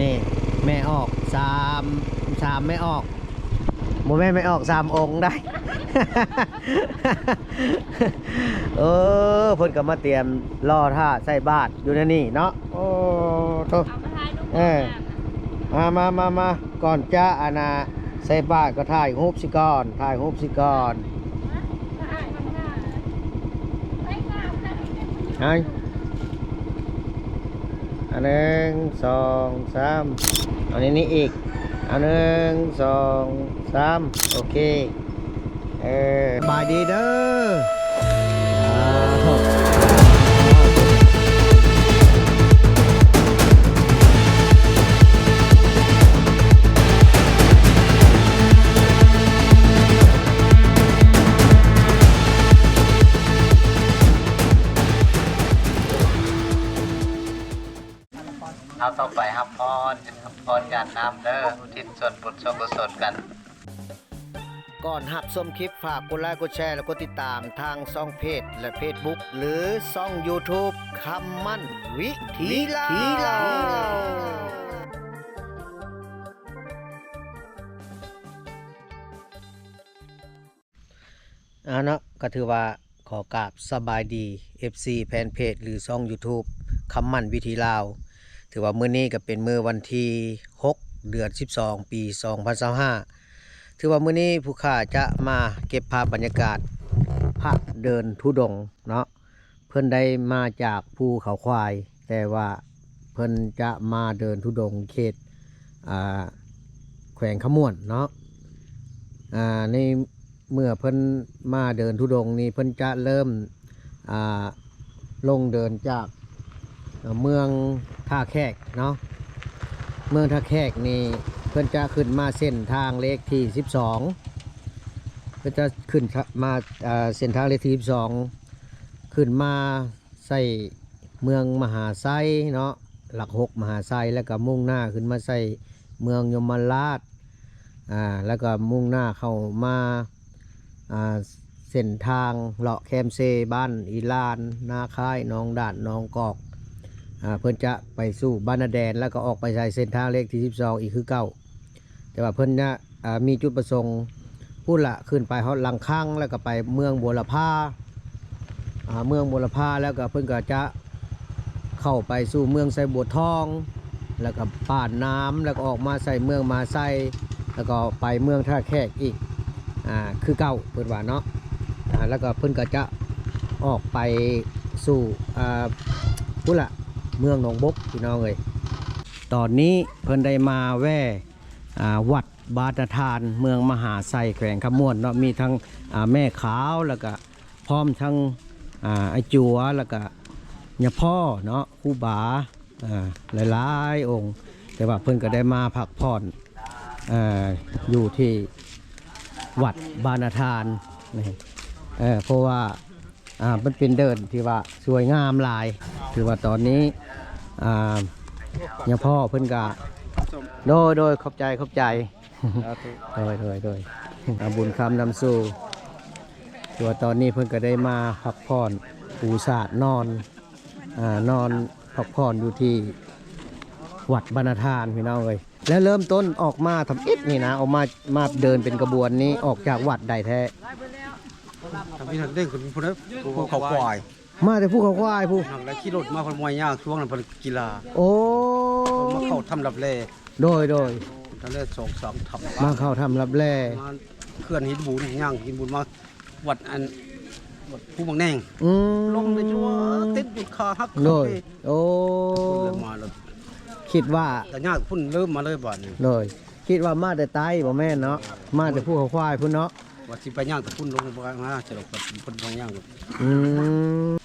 ນີ້ແມ່ອອກສາມ ສາມແມ່ອອກ ບໍ່ແມ່ນແມ່ອອກສາມອົງໄດ໋. ເອີ ເພິ່ນກໍມາຕຽມລໍຖ້າໃສ່ບາດຢູ່ໃນນີ້ເນາະ. ໂອ້ໂທ້ ເອີ ມາ ມາ ມາ ມາ ກ່ອນຈະ ອັນນ່າ ໃສ່ບາດກໍຖ່າຍຮູບຊິກ່ອນ ຖ່າຍຮູບຊິກ່ອນ. ເອົາ ອັນ ໜຶ່ງ ສອງ ສາມ ເອົາໃນນີ້ອີກ ເອົາ ໜຶ່ງ ສອງ ສາມ ໂອເຄ. ເອີ ສະບາຍດີເດີ. ເຮົາຕ້ອງໄປຮັບພອນ ຮັບພອນຢາດນ້ຳເດີ ອຸທິດສ່ວນບຸນສ່ວນກຸສົນກັນ. ກ່ອນຮັບຊົມຄລິບ ຝາກກົດໄລ ກົດແຊ ແລະ ກົດຕິດຕາມທາງຊ່ອງເພຈ ແລະ ເຟສບຸກ ຫຼື ຊ່ອງຢູທູບ ຄຳໝັ້ນວິຖີລາວ. ອາເນາະ ກໍຖືວ່າຂໍກາບສະບາຍດີ ເອັຟຊີ ແຟນເພຈ ຫຼື ຊ່ອງຢູທູບ ຄຳໝັ້ນວິຖີລາວ. ຖືວ່າມື້ນີ້ກໍເປັນມື້ວັນທີຫົກ ເດືອນສິບສອງ ປີສອງພັນຊາວຫ້າ. ຖືວ່າມື້ນີ້ຜູ້ຂ້າຈະມາເກັບພາບບັນຍາກາດພະເດີນທຸດົງເນາະ. ເພິ່ນໄດ້ມາຈາກພູເຂົາຄວາຍ ແຕ່ວ່າເພິ່ນຈະມາເດີນທຸດົງເຂດ ອ່າ ແຂວງຄຳມ່ວນເນາະ. ອ່າ ໃນເມື່ອເພິ່ນມາເດີນທຸດົງນີ້ ເພິ່ນຈະເລີ່ມ ອ່າ ລົງເດີນຈາກ ເອີ ເມືອງທ່າແຂກເນາະ. ເມືອງທ່າແຂກນີ້ ເພິ່ນຈະຂຶ້ນມາເສັ້ນທາງເລກທີສິບສອງ ເພິ່ນຈະຂຶ້ນມາ ເອີ ເສັ້ນທາງເລກທີສິບສອງ ຂຶ້ນມາໃສ່ເມືອງມະຫາໄຊເນາະ ຫຼັກຫົກມະຫາໄຊ ແລ້ວກໍມຸ່ງໜ້າຂຶ້ນມາໃສ່ເມືອງຍົມມະລາດ ອ່າ ແລ້ວກໍມຸ່ງໜ້າເຂົ້າມາ ອ່າ ເສັ້ນທາງເລາະແຄມເຊ ບ້ານອີລານ ນາຄ້າຍ ໜອງດາດ ໜອງກອກ ອ່າ ເພິ່ນຈະໄປສູ່ບ້ານນາແດນ ແລ້ວກໍອອກໄປໃສ່ເສັ້ນທາງເລກທີສິບສອງອີກຄືເກົ່າ. ແຕ່ວ່າເພິ່ນນະ ອ່າ ມີຈຸດປະສົງພຸ້ນລະ ຂຶ້ນໄປຮອດລັງຄັງ ແລ້ວກໍໄປເມືອງບົວລະພາ ອ່າ ເມືອງບົວລະພາ ແລ້ວກໍເພິ່ນກໍຈະເຂົ້າໄປສູ່ເມືອງໄຊບົວທອງ ແລ້ວກໍປານນ້ຳ ແລ້ວກໍອອກມາໃສ່ເມືອງມະຫາໄຊ ແລ້ວກໍໄປເມືອງທ່າແຂກອີກ ອ່າ ຄືເກົ່າ ເພິ່ນວ່າເນາະ. ອ່າ ແລ້ວກໍເພິ່ນກໍຈະອອກໄປສູ່ ອ່າ ພຸ້ນລະ ເມືອງໜອງບົກ ພີ່ນ້ອງເອີຍ. ຕອນນີ້ເພິ່ນໄດ້ມາແວ່ ອ່າ ວັດ ບ້ານນາທານ ເມືອງມະຫາໄຊ ແຂວງຄຳມ່ວນເນາະ ມີທັງ ອ່າ ແມ່ຂາວ ແລ້ວກະພ້ອມທັງ ອ່າ ອ້າຍຈົວ ແລ້ວກະຍາພໍ່ເນາະ ຄູບາ ອ່າ ຫຼາຍໆອົງ ແຕ່ວ່າເພິ່ນກໍໄດ້ມາພັກຜ່ອນ ອ່າ ຢູ່ທີ່ວັດບ້ານນາທານນີ້ ເອີ ເພາະວ່າ ອ່າ ມັນເປັນເດີ່ນທີ່ວ່າສວຍງາມຫຼາຍ ຖືວ່າຕອນນີ້ ອ່າ ຍາພໍ່ເພິ່ນກະ ໂດຍ ໂດຍ ຂອບໃຈ ຂອບໃຈ ສາທຸ ໂດຍ ໂດຍ ໂດຍ ອ່າ ບຸນຄຳນຳສູ່ ຖືວ່າຕອນນີ້ເພິ່ນກະໄດ້ມາພັກຜ່ອນ ປູສາດນອນ ອ່າ ນອນພັກຜ່ອນຢູ່ທີ່ວັດບ້ານນາທານ ພີ່ນ້ອງເອີຍ. ແລ້ວເລີ່ມຕົ້ນອອກມາທຳອິດນີ້ນະ ອອກມາ ມາເດີນເປັນຂະບວນນີ້ ອອກຈາກວັດໃດແທ້? ທຳອິດເດ້ງຂຶ້ນພຸ້ນເດີ ພູເຂົາຄວາຍ ມາແຕ່ພູເຂົາຄວາຍພຸ້ນ ແລ້ວຂີ່ລົດມາ ເພິ່ນບໍ່ໃຫ້ຍ່າງ ຊ່ວງນັ້ນເພິ່ນກິລາ ໂອ້ ມາເຂົ້າຖ້ຳລັບແລ ໂດຍ ໂດຍ ຖ້ຳລັບແລ ສອງສາມຖ້ຳ ມາເຂົ້າຖ້ຳລັບແລ ມາເຂື່ອນຫີນບູນ ຍ່າງຫີນບູນມາ ວັດອັນ ວັດພູໝາກແໜງ ອືມ ລົງໄປຈົນວ່າຕິດຢູ່ຂາຫັກ ໂດຍ ໂອ້ ມາແລ້ວ ຄິດວ່າ ກະຍາກພຸ້ນເລີ່ມມາເລີຍບາດນີ້ ໂດຍ ຄິດວ່າມາແຕ່ໃຕ້ ບໍ່ແມ່ນເນາະ ມາແຕ່ພູເຂົາຄວາຍພຸ້ນເນາະ ວ່າຊິໄປຍ່າງແຕ່ພຸ້ນລົງມາ ຈະລົງໄປພຸ້ນໄປຍ່າງ ອືມ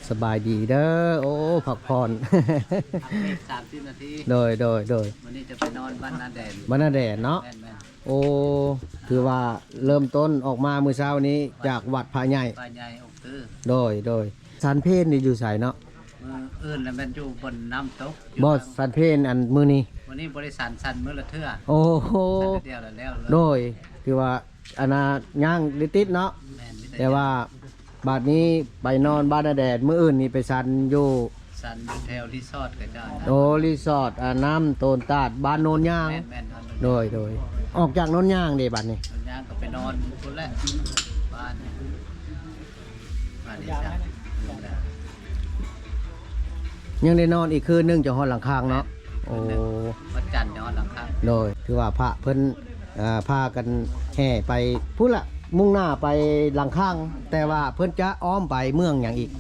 ສະບາຍດີເດີ ໂອ້ ພັກຜ່ອນ ພັກເບຣກສາມສິບນາທີ ໂດຍ ໂດຍ ໂດຍ ມື້ນີ້ຈະໄປນອນບ້ານນາແດນ ບ້ານນາແດນເນາະ ແມ່ນໆ ໂອ້ ຖືວ່າເລີ່ມຕົ້ນອອກມາມື້ເຊົ້ານີ້ຈາກວັດພະໃຫຍ່ ພະໃຫຍ່ອົງຕື້ ໂດຍ ໂດຍ ສັນເພນນີ້ຢູ່ໃສເນາະ? ມື້ອື່ນລະແມ່ນຢູ່ບົນນ້ຳຕົກ ບໍ່ ສັນເພນອັນມື້ນີ້ ມື້ນີ້ບໍ່ໄດ້ສັນ ສັນມື້ລະເທື່ອ ໂອ້ໂຫ ສັນເທື່ອດຽວລະແລ້ວເລີຍ ໂດຍ ຖືວ່າອັນນ່າຍ່າງຕິດໆເນາະ ແມ່ນ ແຕ່ວ່າບາດນີ້ໄປນອນບ້ານນາແດນ ມື້ອື່ນນີ້ໄປສັນຢູ່ ສັນຢູ່ແຖວຣີສອດເຂົາເຈົ້ານະ. ໂອ້ ຣີສອດ ອ່າ ນ້ຳໂຕນຕາດ ບ້ານໂນນຍາງ. ແມ່ນໆ ໂດຍໆ. ອອກຈາກໂນນຍາງເດ້ບັດນີ້? ໂນນຍາງກໍໄປນອນພຸ້ນແຫຼະ ບ້ານ ບ້ານນີ້ຊະ. ຍັງໄດ້ນອນອີກຄືນໜຶ່ງ ຈັ່ງຮອດຫຼັງຄາງເນາະ. ແມ່ນ. ໂອ້ ວັນຈັນຈັ່ງຮອດຫຼັງຄາງ. ໂດຍ ຖືວ່າພະເພິ່ນ ເອີ ພາກັນແຫ່ໄປພຸ້ນລະ ມຸ່ງໜ້າໄປຫຼັງຄາງ ແຕ່ວ່າເພິ່ນຈະອ້ອມໄປເມືອງຫຍັງອີກ?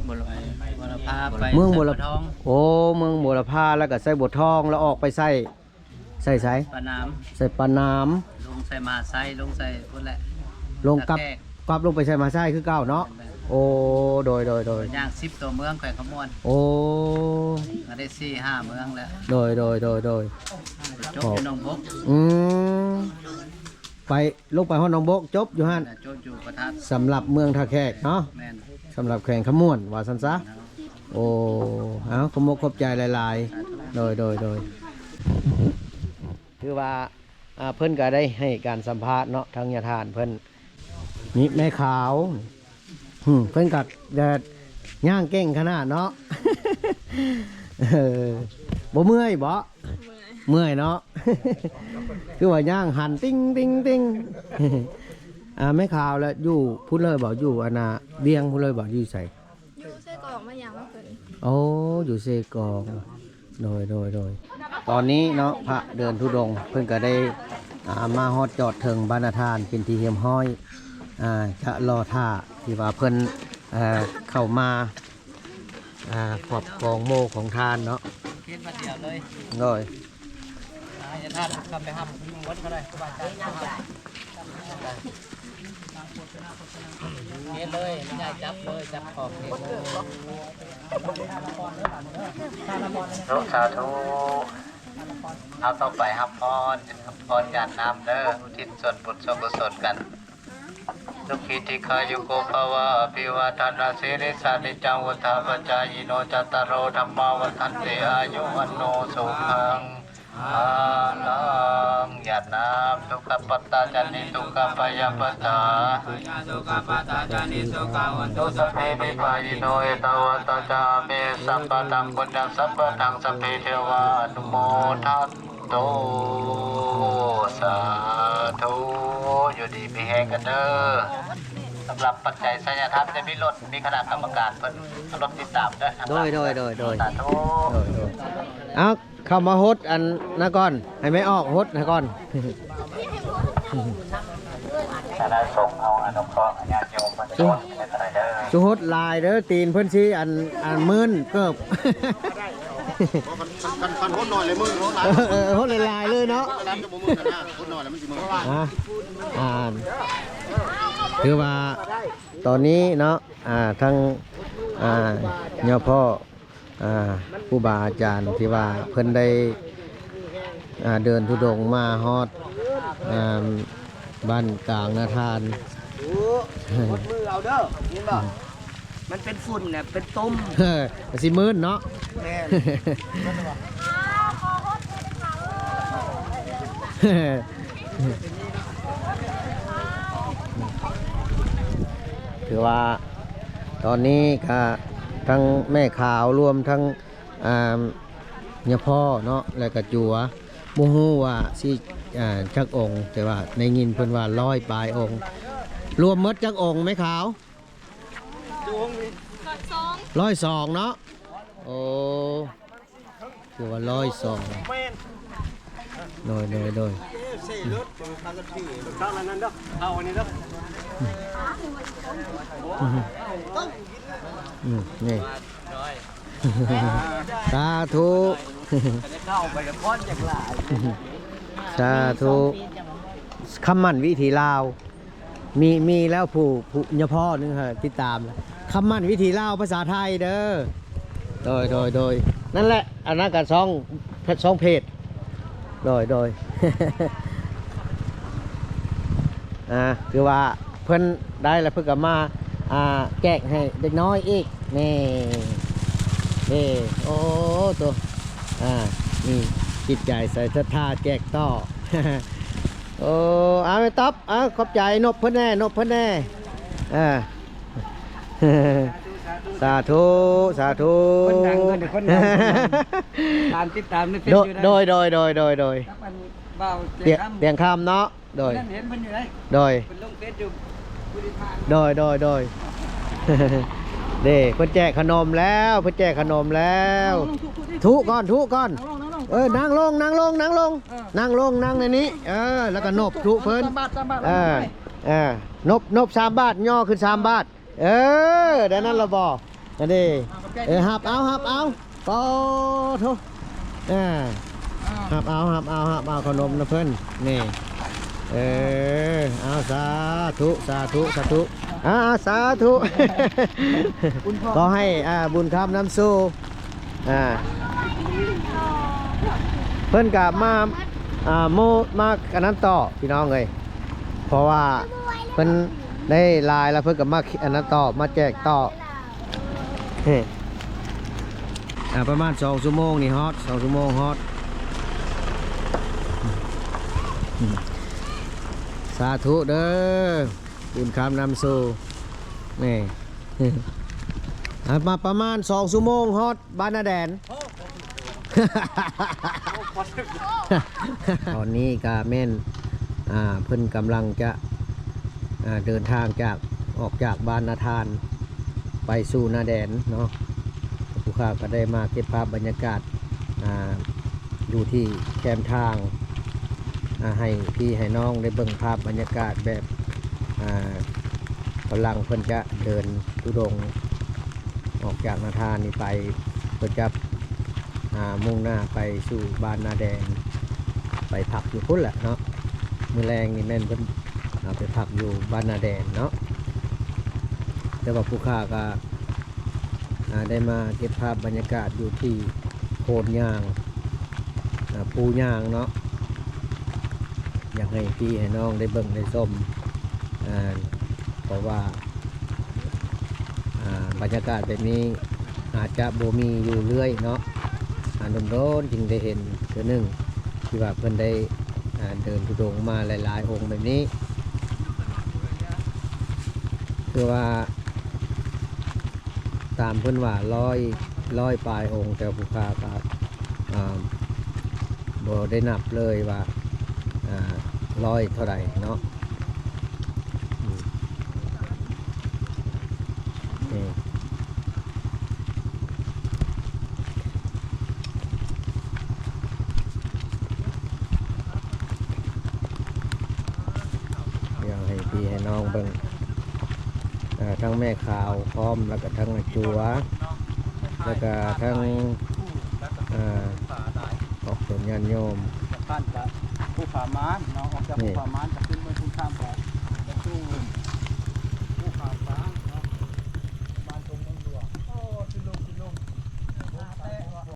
ເມືອງບົວລະພາ ໄປ ເມືອງບົວລະ ໄຊບົວທອງ. ໂອ້ ເມືອງບົວລະພາ ແລ້ວກໍໄຊບົວທອງ ແລ້ວອອກໄປໃຊ້ ໃຊ້ໃສ? ປານາມ ໃສ່ປານາມ ລົງໃສ່ມະຫາໄຊ ລົງໃສ່ພຸ້ນແຫຼະ ລົງກັບ ຕາແຂກ ກັບລົງໄປໃສ່ມະຫາໄຊຄືເກົ່າເນາະ. ແມ່ນໆ. ໂອ້ ໂດຍໆໆ. ຍ່າງສິບຕົວເມືອງແຂວງຄຳມ່ວນ. ໂອ້ ກໍໄດ້ສີ່ຫ້າເມືອງແລ້ວ. ໂດຍໆໆໆ. ຈົບຢູ່ໜອງບົກ. ອືມ ໄປ ລົງໄປຮອດໜອງບົກ ຈົບຢູ່ຫັ້ນ. ແມ່ນ ຈົບຢູ່ພະທາດ. ສຳລັບເມືອງທ່າແຂກເນາະ. ແມ່ນ. ສຳລັບແຂວງຄຳມ່ວນ ວ່າຊັ້ນຊະ. ໂອ້ ເອົາ ຂອບມຸກຂອບໃຈຫຼາຍໆ. ໂດຍໆໆ. ຖືວ່າ ອ່າ ເພິ່ນກໍໄດ້ໃຫ້ການສຳພາດເນາະ ທາງຍາທ່ານເພິ່ນ. ນີ້ແມ່ຂາວ ຫື ເພິ່ນກໍ ເອີ ຍ່າງເກັ່ງຂະໜາດເນາະ. ເອີ ບໍ່ເມື່ອຍບໍ? ເມື່ອຍ ເມື່ອຍເນາະ. ຄືວ່າຍ່າງຫັນຕິ່ງໆໆ. ອ່າ ແມ່ຂາວ ແລ້ວຢູ່ພຸ້ນເລີຍບໍ? ຢູ່ອັນນ່າ ວຽງພຸ້ນເລີຍບໍ? ຢູ່ໃສ? ຢູ່ເຊກອງ ມາຢາມມາຂຶ້ນ. ໂອ້ ຢູ່ເຊກອງ. ໂດຍ ໂດຍ ໂດຍ. ຕອນນີ້ເນາະ ພະເດີນທຸດົງເພິ່ນກໍໄດ້ ອ່າ ມາຮອດຈອດເຖິງບ້ານນາທ່ານເປັນທີ່ຮຽບຮ້ອຍ. ອ່າ ຈະລໍຖ້າທີ່ວ່າເພິ່ນ ເອີ ເຂົ້າມາ ອ່າ ຄອບຄອງໂມຂອງທ່ານເນາະ. ເຂດບາດດຽວເລີຍ. ໂດຍ. ອ່າ ຍາທ່ານເຂົ້າໄປຮັບຢູ່ວັດກໍໄດ້ ຄູບາອາຈານເຂົ້າຮັບ. ເຮັດເລີຍ ແມ່ຍາຍຈັບເລີຍ ຈັບຂອບເຮັດເລີຍ. ສາທຸ ສາທຸ. ເອົາ ຕໍ່ໄປຮັບພອນ ຮັບພອນຢາດນ້ຳເດີ ອຸທິດສ່ວນບຸນສ່ວນກຸສົນກັນ. Sukhī dīghāyuko bhava. Abhivādanasīlissa niccaṃ vuḍḍhāpacāyino cattāro dhammā vaḍḍhanti āyu vaṇṇo sukhaṃ balaṃ. ຢາດນ້ຳ Dukkhappattā ca nissukkhā bhayappattā ca nissukkhā hontu sabbepi pāṇino. Ettāvatā ca amhehi sambhataṃ puññasampadaṃ sabbe devānumodantu. ສາທຸ ຢູ່ດີມີແຮງກັນເດີ. ສຳລັບປັດໄຈໄສຍະທຳຈະມີລົດ ມີຄະນະກຳມະການເພິ່ນເອົາລົດຕິດຕາມເດີ. ໂດຍ ໂດຍ ໂດຍ ໂດຍ. ສາທຸ. ໂດຍ ໂດຍ. ເອົາ ເຂົ້າມາຫົດອັນນັ້ນກ່ອນ ໃຫ້ແມ່ອອກຫົດໃຫ້ກ່ອນ. ຄະນະສົງເຮົາອະນຸເຄາະຍາດໂຍມເພິ່ນ ສຸ ສຸຫົດຫຼາຍເດີ ຕີນເພິ່ນຊິອັນ ອັນມື່ນເກີບ. ຄັນ ຄັນ ຄັນຫົດໜ້ອຍແລ້ວມື່ນ ຫົດຫຼາຍ ເອີ ຫົດຫຼາຍໆເລີຍເນາະ. ຫົດຫຼາຍມັນຈະບໍ່ມື່ນນະ ຫົດໜ້ອຍແລ້ວມັນຊິມື່ນ. ອ່າ ອ່າ ຄືວ່າຕອນນີ້ເນາະ ອ່າ ທັງ ອ່າ ຍາພໍ່ ອ່າ ຄູບາອາຈານທີ່ວ່າເພິ່ນໄດ້ ອ່າ ເດີນທຸດົງມາຮອດ ອ່າ ບ້ານກາງນາທ່ານ. ໂອ້ ຫົດມືເອົາເດີ ເຫັນບໍ່? ມັນເປັນຝຸ່ນນະ ເປັນຕົມ. ເອີ ມັນຊິມື່ນເນາະ. ແມ່ນ. ຖືວ່າຕອນນີ້ກະທັງແມ່ຂາວ ລວມທັງ ອ່າ ຍາພໍ່ເນາະ ແລ້ວກະຈົວ ບໍ່ຮູ້ວ່າຊິ ອ່າ ຈັກອົງ ແຕ່ວ່າໄດ້ຍິນເພິ່ນວ່າຮ້ອຍປາຍອົງ. ລວມໝົດຈັກອົງແມ່ຂາວ? ຮ້ອຍສອງ ຮ້ອຍສອງເນາະ. ໂອ້ ຖືວ່າຮ້ອຍສອງ. ໂດຍ ໂດຍ ໂດຍ. ອືມ ນີ້ ສາທຸ ສາທຸ. ຄຳໝັ້ນວິຖີລາວ ມີ ມີແລ້ວຜູ້ ຜູ້ຍະພໍໜຶ່ງ ຕິດຕາມ ຄຳໝັ້ນວິຖີລາວພາສາໄທເດີ. ໂດຍ ໂດຍ ໂດຍ. ນັ້ນແຫຼະ ອັນນັ້ນກະຊ່ອງ ຊ່ອງເພຈ. ໂດຍ ໂດຍ. ອ່າ ຄືວ່າເພິ່ນໄດ້ແລ້ວ ເພິ່ນກະມາ ອ່າ ແຈກໃຫ້ເດັກນ້ອຍອີກ. ນີ້ ນີ້ ໂອ້ ໂຕ ອ່າ ນີ້ ຈິດໃຈໃສ່ສັດທາແຈກຕໍ່. ໂອ້ ເອົາ ແມ່ຕັບ ເອົາ ຂອບໃຈນົບເພິ່ນແດ່ ນົບເພິ່ນແດ່. ເອີ ສາ ສາທຸ ສາທຸ ຄົນດັງເພິ່ນ ຄົນດັງ ຄົນດັງ ຕາມ ຕິດຕາມໃນເຟສຢູ່ນະ ໂດຍ ໂດຍ ໂດຍ ໂດຍ ໂດຍ ກັບອັນບ່າວ ຕຽງຄຳ ຕຽງຄຳເນາະ ໂດຍ ນັ້ນເຫັນເພິ່ນຢູ່ໃດ ໂດຍ ເພິ່ນລົງເຟສຢູ່ ໂດຍ ໂດຍ ໂດຍ ເດ້ ເພິ່ນແຈກຂະໜົມແລ້ວ ເພິ່ນແຈກຂະໜົມແລ້ວ ທຸກ່ອນ ທຸກ່ອນ ເອີ ນັ່ງລົງ ນັ່ງລົງ ນັ່ງລົງ ເອີ ນັ່ງລົງ ນັ່ງໃນນີ້ ເອີ ແລ້ວກໍນົບທຸເພິ່ນ ສາມບາດ ສາມບາດ ເອີ ເອີ ນົບ ນົບສາມບາດ ຍໍຂຶ້ນສາມບາດ ເອີ ໄດ້ນັ້ນລະບໍ່? ອັນນີ້ ເອີ ຮັບເອົາ ຮັບເອົາ ປາໂທ ອ່າ ຮັບເອົາ ຮັບເອົາ ຮັບເອົາຂະໜົມນຳເພິ່ນ ນີ້ ເອີ ເອົາ ສາທຸ ສາທຸ ສາທຸ ອ່າ ສາທຸ ຂໍໃຫ້ ອ່າ ບຸນຄຳນຳສູ່ ອ່າ ເພິ່ນກະມາ ອ່າ ໂມ ມາອັນນັ້ນຕໍ່ ພີ່ນ້ອງເອີຍ ເພາະວ່າເພິ່ນໄດ້ຫຼາຍແລ້ວ ເພິ່ນກໍມາ ອັນນັ້ນຕໍ່ ມາແຈກຕໍ່ ເອີ ອ່າ ປະມານສອງຊົ່ວໂມງນີ້ຮອດ ສອງຊົ່ວໂມງຮອດ ສາທຸເດີ ບຸນຄຳນຳສູ່ ນີ້ ອ່າ ມາປະມານສອງຊົ່ວໂມງຮອດ ບ້ານນາແດນ ຕອນນີ້ກະແມ່ນ ອ່າ ເພິ່ນກຳລັງຈະ ອ່າ ເດີນທາງຈາກ ອອກຈາກບ້ານນາທານ ໄປສູ່ນາແດນເນາະ ຜູ້ຂ່າວກະໄດ້ມາເກັບພາບບັນຍາກາດ ອ່າ ຢູ່ທີ່ແຄມທາງ ອ່າ ໃຫ້ພີ່ໃຫ້ນ້ອງໄດ້ເບິ່ງພາບບັນຍາກາດແບບ ອ່າ ກຳລັງເພິ່ນຈະເດີນທຸດົງ ອອກຈາກນາທານນີ້ໄປ ເພິ່ນຈະ ອ່າ ມຸ່ງໜ້າໄປສູ່ບ້ານນາແດງ ໄປພັກຢູ່ພຸ້ນແຫຼະເນາະ ມື້ແລງນີ້ແມ່ນເພິ່ນ ອ່າ ໄປພັກຢູ່ບ້ານນາແດງເນາະ ແຕ່ວ່າຜູ້ຂ້າກະ ອ່າ ໄດ້ມາເກັບພາບບັນຍາກາດຢູ່ທີ່ໂພນຍາງ ອ່າ ພູຍາງເນາະ ຢາກໃຫ້ພີ່ໃຫ້ນ້ອງໄດ້ເບິ່ງໄດ້ຊົມ ອ່າ ເພາະວ່າ ອ່າ ບັນຍາກາດແບບນີ້ອາດຈະບໍ່ມີຢູ່ເລື້ອຍເນາະ ອ່າ ດົນໆຈຶ່ງໄດ້ເຫັນເທື່ອໜຶ່ງ ທີ່ວ່າເພິ່ນໄດ້ ອ່າ ເດີນທຸດົງມາຫຼາຍໆອົງແບບນີ້ ຄືວ່າ ຕາມເພິ່ນວ່າຮ້ອຍ ຮ້ອຍປາຍອົງ ແຕ່ຜູ້ຂ້າກໍ ອ່າ ບໍ່ໄດ້ນັບເລີຍວ່າ ອ່າ ຮ້ອຍເທົ່າໃດເນາະ ອືມ ນີ້ ດຽວໃຫ້ພີ່ໃຫ້ນ້ອງເບິ່ງ ເອີ ທັງແມ່ຂາວພ້ອມ ແລ້ວກໍທັງອາຈົວ ແລ້ວກໍທັງ ເອີ ອອກຕົນຍາດໂຍມ ຈາກບ້ານກະພູຜາມ່ານເນາະ ອອກຈາກພູຜາມ່ານກະຂຶ້ນເມືອງພູຂ້າມກະ